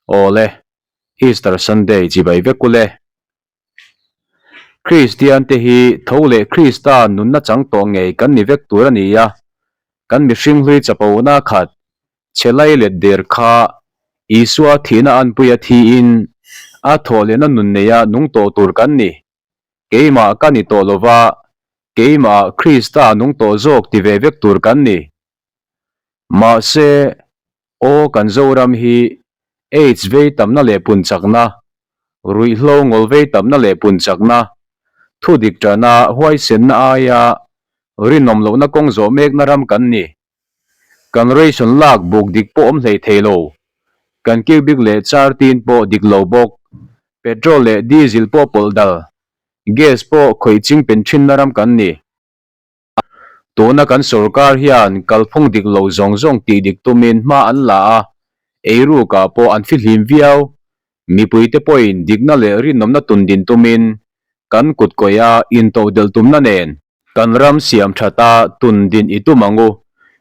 Awle, Easter Sunday chibai vek ule. Kristian te hi tho leh Krista nunna chang tawh ngei kan ni vek tur a ni a, kan mihring hlui chapona khat chhe lai let der kha Isua thihna anpuia thiin a thawh lehna nun neia nung tawh tur kan ni. Keimah ka ni tawh lova, keimah Krista nung tawh zawk ti ve vek tur kan ni. Mahse, aw kan Zoram hi AIDS vei tamna leh pun chakna, ruihhlo ngawl vei tamna leh pun chakna, thu dik tana huaisenna aia rinawm lohna kawng zawh mekna ram kan ni. Kan ration lak buk dik pawh awm hlei thei lo. Kan cubic leh char tin pawh dik lo bawk. Petrol leh diesel pawh pawlh dal. Gas pawh khawih ching pen thinna ram kan ni. Tuna kan sorkar hian kalphung dik lo zawng zawng tih dik tumin hma an la a, eirukah pawh an fihlim viau. Mipuite pawhin dikna leh rinawmna tun din tumin kan kut kawih a intodelh tumna nen kan ram siam that a tun din i tum ang u.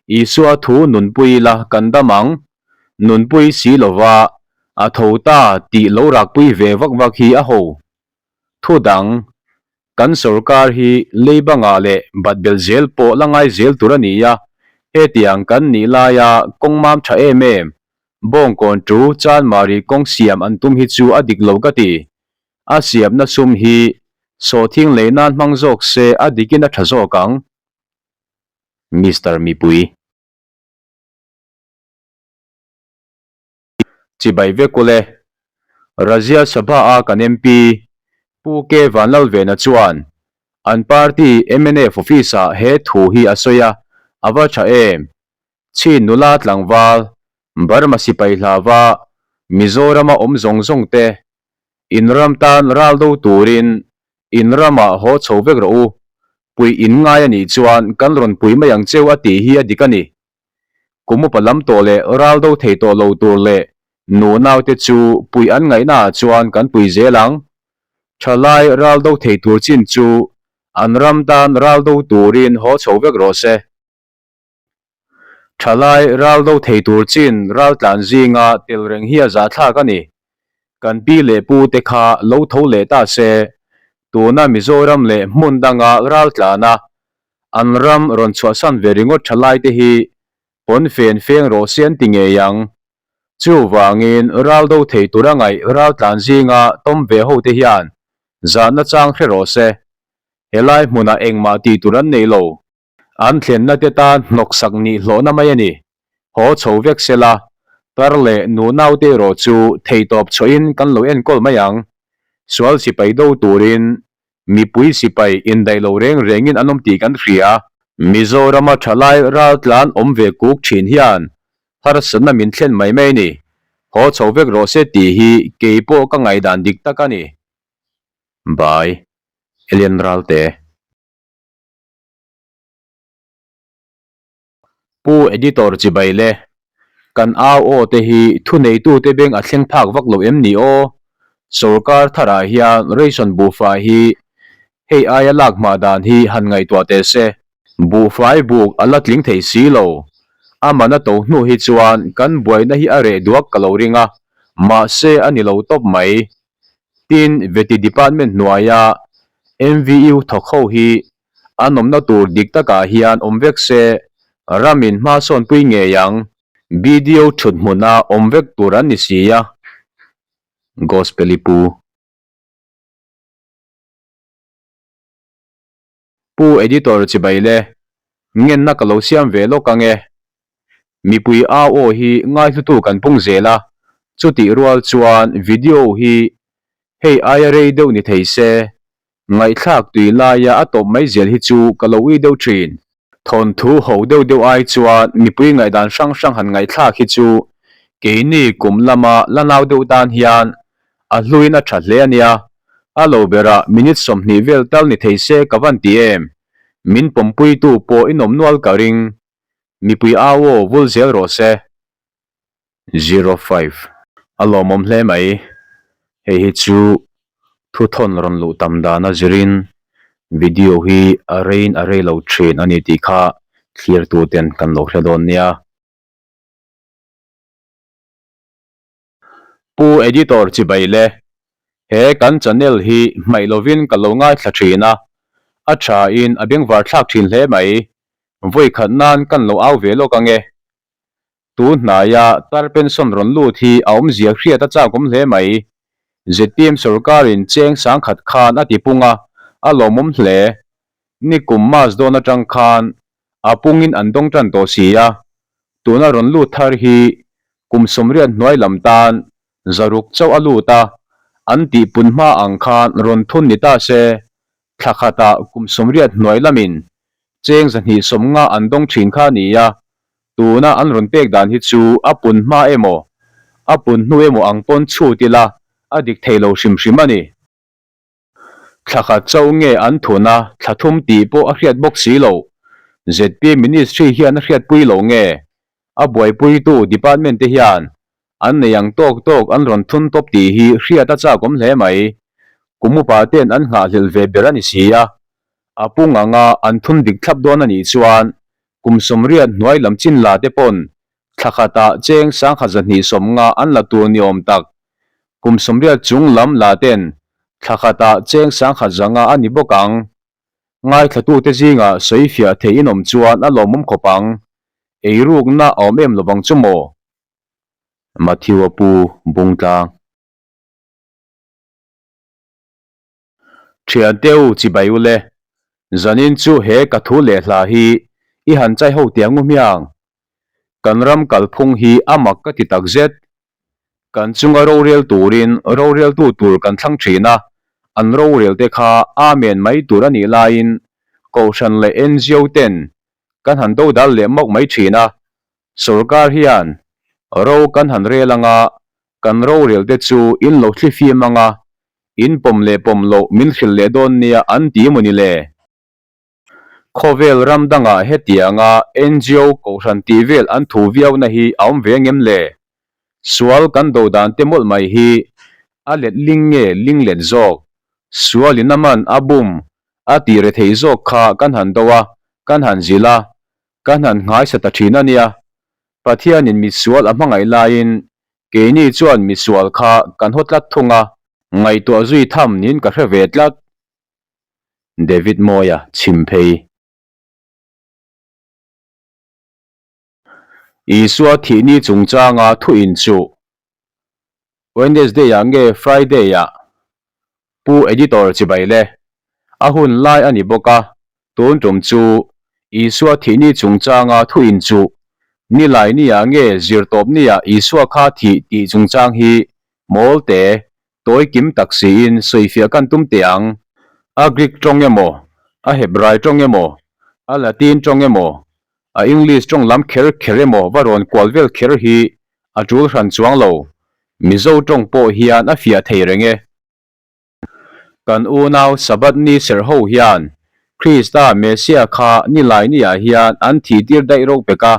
Isua thu nunpui ila kan dam ang. Nunpui si lova a tho ta tih lo rakpui ve vak vak hi a ho. Thu dang Kan sorkar hi leiba ngah leh bat bel zel pawh la ngai zel tur a ni a, hetiang kan nih laia kawng mam tha em em, Bawngkawn tu Chanmari kawng siam an tum hi chu a dik lo ka ti. A siamna sum hi sawhthing lei nan hmang zawk se a dikin a tha zawk ang. Mister Mipui. Chibai vek ule. Rajya Sabha a kan MP Pu K Vanlalvena chuan an party mnf office ah he thu hi a sawi a, a va tha em? Chin nula tlangval Burma sipai hlava Mizorama awm zawng zawng te in ram tan ral do turin in ramah haw chho vek rawh u, puih in ngai a nih chuan kan rawn pui mai ang cheu a tih hi a dik a ni. Kum upa lam tawh leh ral do thei tawh lo tur leh nu naute chu puih an ngaihna ah chuan kan pui zel ang. Thalai ral do thei tur chin chu an ram tan ral do turin haw chho vek rawh se. Thalai ral do thei tur chin ral tlan zinga tel reng hi a zahthlak a ni. Kan pi leh pu te kha lo tho leh ta se, tuna Mizoram leh hmun danga ral tlana An ram rawn chhuahsan ve ringawt tha lai te hi pawn fen feng rawh se an ti ngei ang. Chuvangin ral do thei tura ngaih ral tlan zinga tawm ve ho te hian zahna chang hre rawh se. Helai hmunah engmah tih tur an nei lo. An thlenna te tan hnawksak nih hlawhna mai a ni. Haw chho vek se la, tar leh nu naute erawh chu theitawp chhuahin kan lo enkawl mai ang. Sual sipai do turin Mipui sipai indaih lo reng rengin an awm tih kan hria. Mizorama thalai raltlan awm ve kuk thin hian harsatna min thlen mai mai ni. Haw chho vek rawh se tih hi kei pawh ka ngaihdan dik tak a ni. By, Elian Ralte. Pu Editor chibai le, kan au aw te hi thuneitute beng a thleng phak vak lo em ni aw? Sorkar tharah hian ration buhfai hi hei aia lak hma dan hi han ngaihtuah teh se. Buhfai buk a la tling thei si lo. A man a to hnu hi chuan kan buaina hi a reh duak ka lo ring a, mahse a ni lo tawp mai. Tin, Vety Department hnuaia MVU thawk ho hi An awmna tur dik takah hian awm vek se, ramin hma sawnpui ngei ang. BDO thut hmuna awm vek tur an ni si a, Gospel-i pu. Pu Editor chibai le, ngenna ka lo siam ve lawk ang e. Mipui au aw hi ngaihlutu kan pung zel a, chutih rual chuan video hi hei aia rei deuh ni thei se, Ngaihthlak tui laia a tawp mai zel hi chu ka lo ui deuh thin. Thawnthu ho deuh deuh ai chuan mipui ngaihdan hrang hrang han ngaihthlak hi chu keini kum lama la nau deuh tan hian a hluin a tha hle a nia. A lo berah minute 20 vel tal ni thei se ka van ti em. Min pawmpuitu pawh i nawm nual ka ring. Mipui au aw vul zel rawh se. 05. A lawmawm hle mai. Hei hi chu thuthawn rawn luh tam dana zirin video hi a rein a rei lo thin a ni tih kha thlir tu ten kan lo hre dawn nia. Pu Editor chibai le, he kan channel hi hmaih lovin ka lo ngaithla thin a, a tha in a bengvar thlak thin hle mai, vawi khat nan kan lo au ve lawk ange. Tun hnaia tar pension rawn lut hi a awmzia hriat a chak awm hle mai. Zpm sorkarin cheng sangkhat khan a ti pung a, a lawmawm hle. Nikum March dawn atang khan a pungin an dawng tan tawh si a, tuna rawn lut thar hi kum 80 hnuai lam tan zaruk chauh a lut a, an tih pun hma ang khan rawn thun ni ta se, thla khatah kum 80 hnuai lamin cheng 250 an dawng thin kha a ni a, tuna an rawn pek dan hi chu a pun hma emaw, a pun hnu emaw ang pawn chhut ila a dik thei lo hrim hrim a ni. Thla khat chauh nge an thun a, thla thum tih pawh a hriat bawk si lo. Zpm Ministry hian a hriatpui lo nge? A buaipuitu department te hian an nei ang tawk tawk an rawn thun tawp tih hi hriat a chak awm hle mai. Kum upa ten an nghahhlelh ve ber a ni si a. A pung anga an thun dik thlap dawn a nih chuan kum 80 hnuai lam chin la te pawn thla khatah cheng sangkhat 250 an la tur ni awm tak. Kum 80 chung lam la ten thla khatah cheng sangkhat 500 a ni bawk ang. Ngaithlatute zingah sawi fiah theih in awm chuan a lawmawm khawp ang. Eirukna a awm em lovang chu maw? Matthew-a pu Bungtlang. Thiante u chibai u le, zanin chu he ka thu leh hla hi i han chai ho tiang u hmiang. Kan ram kalphung hi a mak ka ti tak zet. Kan chunga rorel turin roreltu tur kan thlang thin a, an rorel te kha amen mai tur a nih laiin Kohhran leh NGO ten kan han dodal leh mawk mai thin a, Sorkar hian ro kan han rel anga kan rorel te chu in lo thli fim anga in pawm leh pawm loh min hrilh leh dawn nia an ti emaw ni le? Khawvel ram dangah hetianga NGO kohhran tih vel an thu viauna hi a awm ve ngem le? Sual kan do dan te mawlh mai hi a let ling nge ling let zawk? Sual in a man a bum a tih rethei zawk kha kan han do a, kan han zilh a, Kan han nghaisa ta thin a nia. Pathianin misual a hmangaih laiin keini chuan misual kha kan haw tlat thung a. Ngaihtuah zui tham niin ka hre ve tlat. David Mawia chhim phei. Isua thihni chungchanga thu inchuh. Wednesday ah nge Friday ah? Pu Editor chibai le. A hun lai a ni bawk a, tun tum chu Isua thihni chungchanga thu inchuh, nilai ni ah nge zirtawp ni ah Isua kha thih tih chungchang hi mawl te, tawi kim tak siin sawifiah kan tum teh ang. A Greek tawng emaw, a Hebrai tawng emaw, a Latin tawng emaw, a English tawng lam kher kher emaw va rawn kual vel kher hi A tul hran chuang lo, Mizo tawng pawh hian a fiah thei reng e. Kan unau Sabbath ni serh ho hian Krista Messiah kha nilai ni ah hian an thih tir daih ro pek a,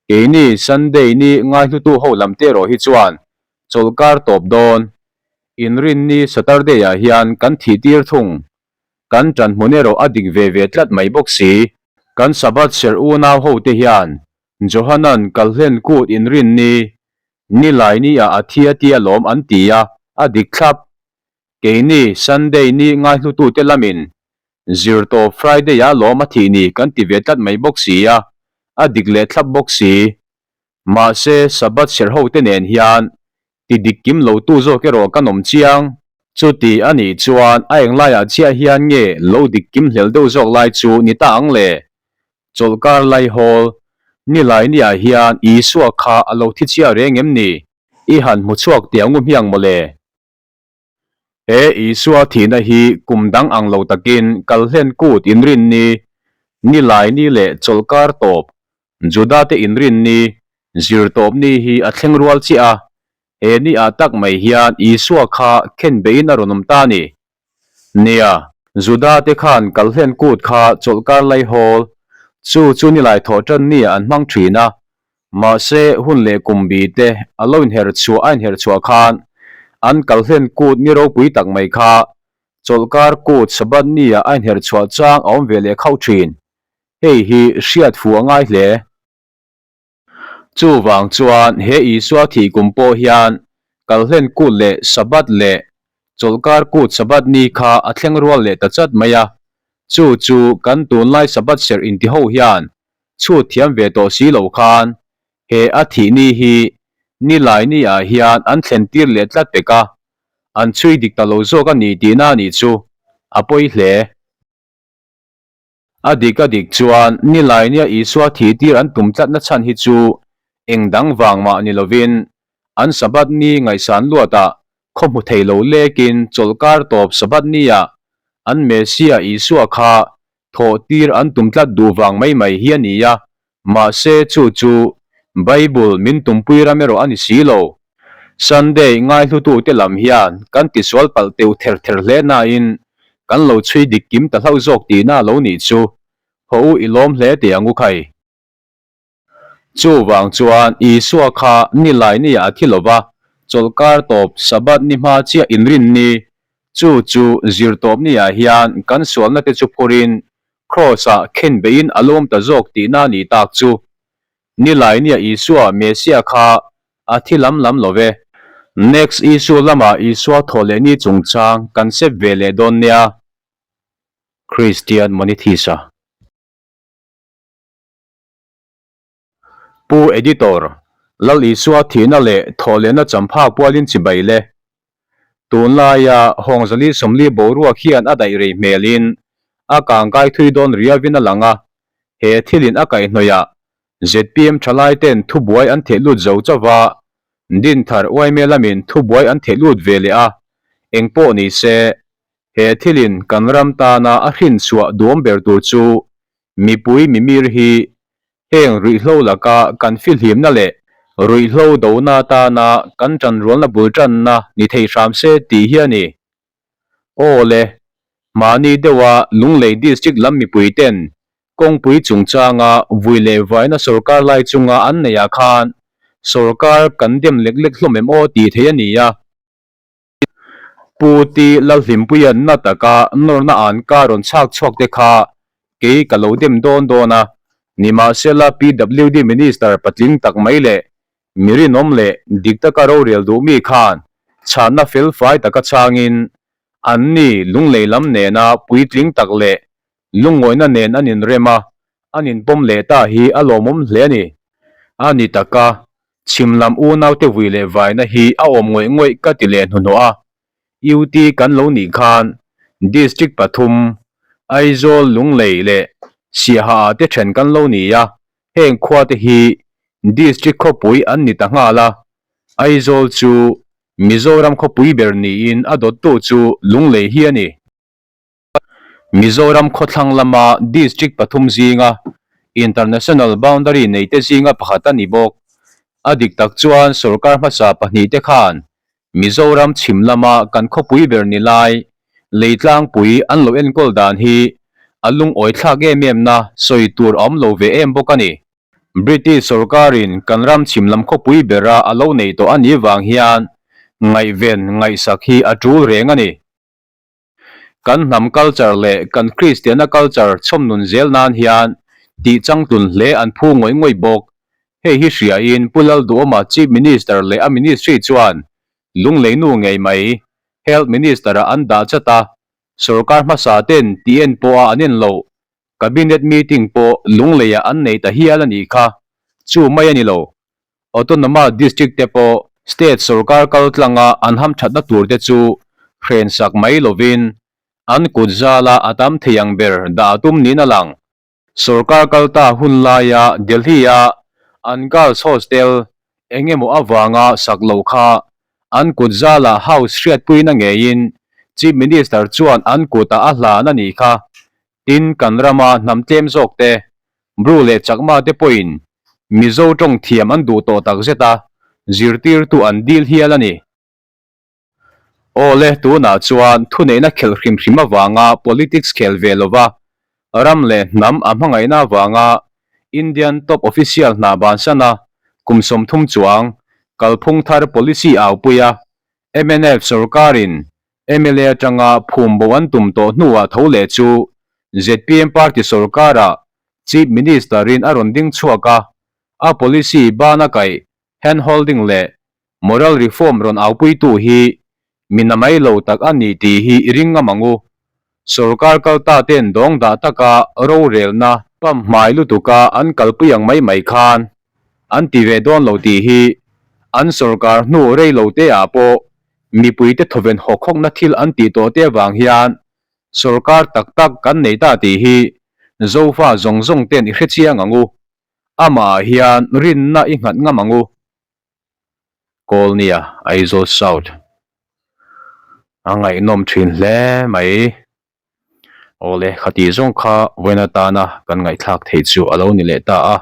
keini Sunday ni ngaihlutu ho lam te erawh hi chuan chawlhkar tawp dawn Inrinni Saturday ah hian kan thih tir thung. Kan ṭan hmun erawh a dik ve ve tlat mai bawk si. Kan Sabbath serh unau ho te hian Johanan kalhlen kut inrin ni, nilai ni ah a thi a tia lawm an ti a, a dik thlap. Keini Sunday ni ngaihlutute lamin Zirtawp Friday ah lawm a thih ni kan ti ve tlat mai bawk si a, a dik leh thlap bawk si. Mahse Sabbath serh ho te nen hian ti dik kim lo tu zawk erawh kan awm chiang. Chuti a nih chuan a englaiah chiah hian nge lo dik kim hlel deuh zawk lai chu ni ta ang le? Chawlhkar Laihawl, Nilai niah hian Isua kha a lo thi chhia reng em ni? I han hmu chhuak teh angu hmiang mawle. He Isua thihna hi kum dang ang lo takin kalhlen kut inrin ni, Nilai ni leh chawlhkar tawp, Judate inrin ni, zirtawp ni hi a thleng rual chiah a, he ni ah tak mai hian Isua kha khen beiin a rawn awm ta a ni. Nia, Juda te khan kalhlen kut kha chawlhkar laihawl, chu chu nilai thawh tan nia an hmang thin a. Mahse, hun leh kum bi te a lo inher chhuah a inher chhuah khan an kalhlen kut ni ropui tak mai kha chawlhkar kut Sabbath nia a inher chhuah chang a awm ve leh khauh thin. Hei hi hriat fuh a ngai hle. Chuvang chuan he Isua thih kum pawh hian. Kalhlen kut leh Sabbath leh Chawlhkar kut Sabbath ni kha a thleng rual leh ta chat mai a. Chu chu kan tunlai Sabbath serh intiho hian chhut thiam ve tawh si lo khan he a thih ni hi Nilai ni ah hian an thlen tir leh tlat pek a, an chhui dik ta lo zawk a ni tihna a nih chu a pawi hle. A dik a dik chuan Nilai nia Isua thih tir an tum tlatna chhan hi chu eng dang vang mah ni lovin an Sabbath ni ngaihsan luatah khaw hmu thei lo lekin chawlhkar tawp Sabbath niah an Messiah Isua kha thawh tir an tum tlat duh vang mai mai hi a ni a, mahse chu chu Bible min tumpui ram erawh a ni si lo. Sunday ngaihlutute lam hian kan tisual palh teuh ther ther hle nain kan lo chhui dik kim ta hlauh zawk tihna a lo nih chu. Haw u i lawm hle teh ang u khai. Chuvang chuan Isua kha nilai ni ah a thi lova, chawlhkar tawp Sabbath ni hma chiah inrin ni, chu chu zirtawp ni ah hian kan sualna te chu phurin Kraws ah khen beihin a lawm ta zawk tihna a nih tak chu. Nilai ni ah Isua Messiah kha a thi lam lam lo ve. Next issue lamah Isua thawh leh ni chungchang kan sep ve leh dawn nia. Christian Monithisa. Pu Editor, Lal Isua thihna leh thawhlehna champhak pualin chibai le. Tunlaia Hawngzali Sawmli boruak hian a daih rei hmelin a kangkai thui dawn riavin a lang a, he thilin a kaihhnawihah zpm thalaiten thubuai an theh lut zo chauh va, Dinthar Uaime lamin thubuai an theh lut ve leh a, engpawh ni se, he thilin kan ram tana a hrinchhuah duam ber tur chu Mipui mimir hi heng ruihhlo laka kan fihlimna leh ruihhlo dona atana kan tanrualna bul tanna ni thei hram se tih hi a ni. Aw le, mahni deuha Lunglei District lam mipui ten kawngpui chungchanga vui leh vaina sawrkar lai chunga an neihah khan sawrkar kan dem lek lek hlawm em aw tih theih a ni a. Pu T. Lalhlimpuia'n na taka nawrna an ka rawn chhak chhuak te kha kei ka lo dem dawn dawn a, nimahsela PWD Minister patling tak mai leh mi rinawm leh dik taka rorel duh mi khan chhanna fel fai taka chhangin anni lunglei lam nena puitling tak leh lungawina nen an inrem a, an inpawm leh ta hi a lawmawm hle a ni. A ni taka, chhim lam unaute vui leh vaina hi a awm ngawih ngawih ka ti leh hnuhnawh a, UT kan lo nih khan District pathum, Aizawl, Lunglei leh Siaha ah te then kan lo ni a, heng khua te hi District khawpui an ni ta nghal a, Aizawl chu Mizoram khawpui ber niin a dawttu chu Lunglei hi a ni. Mizoram khawthlang lama District pathum zinga International Boundary neite zinga pakhat a ni bawk. A dik tak chuan sorkar hmasa pahnihte khan Mizoram chhim lama kan khawpui ber ni lai Leitlangpui an lo enkawl dan hi a lungawi thlak em em na sawi tur a awm lo ve em bawk a ni. British sorkarin kan ram chhim lam khawpui bera a lo nei tawh a nih vang hian ngaihven ngaihsak hi a tul reng a ni. Kan hnam culture leh kan Kristianna culture chhawmnun zel nan hian tih changtlun hle an phu ngawih ngawih bawk. Hei hi hriain Pu Lalduhawma Chief Minister leh a Ministry chuan Lunglei nu ngei mai Health Minister-ah an dah chat a, sorkar hmasa ten tih en pawha an en loh Cabinet meeting pawh Lungleiah an nei ta hial a nih kha. Chu mai a ni lo. Autonomous District te pawh State sorkar kal tlanga an hamthatna tur te chu hren sak mai lovin an kut zala a tam thei ang ber dah a tum niin a lang. Sorkar kal ta hun laia Delhi-a an Girls Hostel eng emaw avanga sak loh kha an kut zala House hriatpuina ngeiin Chief Minister chuan an kutah a hlan a nih kha. Tin, kan rama hnam tlem zawk te, Bru leh Chakma te pawhin Mizo tawng thiam an duh tawh tak zet a, zirtirtu an dil hial a ni. Awle, tunah chuan thuneihna khelh hrim hrim avanga politics khel ve lova, ram leh hnam a hmangaihna avanga Indian top official hna bansana kum 30 chuang kalphung thar policy aupuia mnf sorkarin mla atanga phum bo an tum tawh hnuah tho leh chu zpm party sorkarah Chief Minister-in a rawn ding chhuak a, a policy bana kaih, hand holding leh Moral reform rawn aupuitu hi mi namai lo tak a ni tih hi i ring ngam ang u. Sorkar kalta ten dawng dah taka rorelna pump hmai lutuka an kalpui ang mai mai khan an ti ve dawn lo tih hi an sorkar hnu rei lo te ah pawh mipuite thawven hawk hawkna thil an tih tawh te avang hian sorkar tak tak kan nei ta tih hi Zofa zawng zawng ten i hrechiang ang u. Amah ah hian rinna i nghat ngam ang u. Kawlnia, Aizawl South a ngaihnawm thin hle mai. Awle, khati zawng kha vawiin atana kan ngaihthlak theih chu a lo ni leh ta a.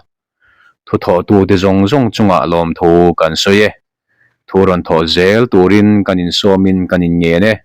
Thuthawhtute zawng zawng chungah lawmthu kan sawi e. Thu rawn thawh zel turin kan insawmin kan inngen e.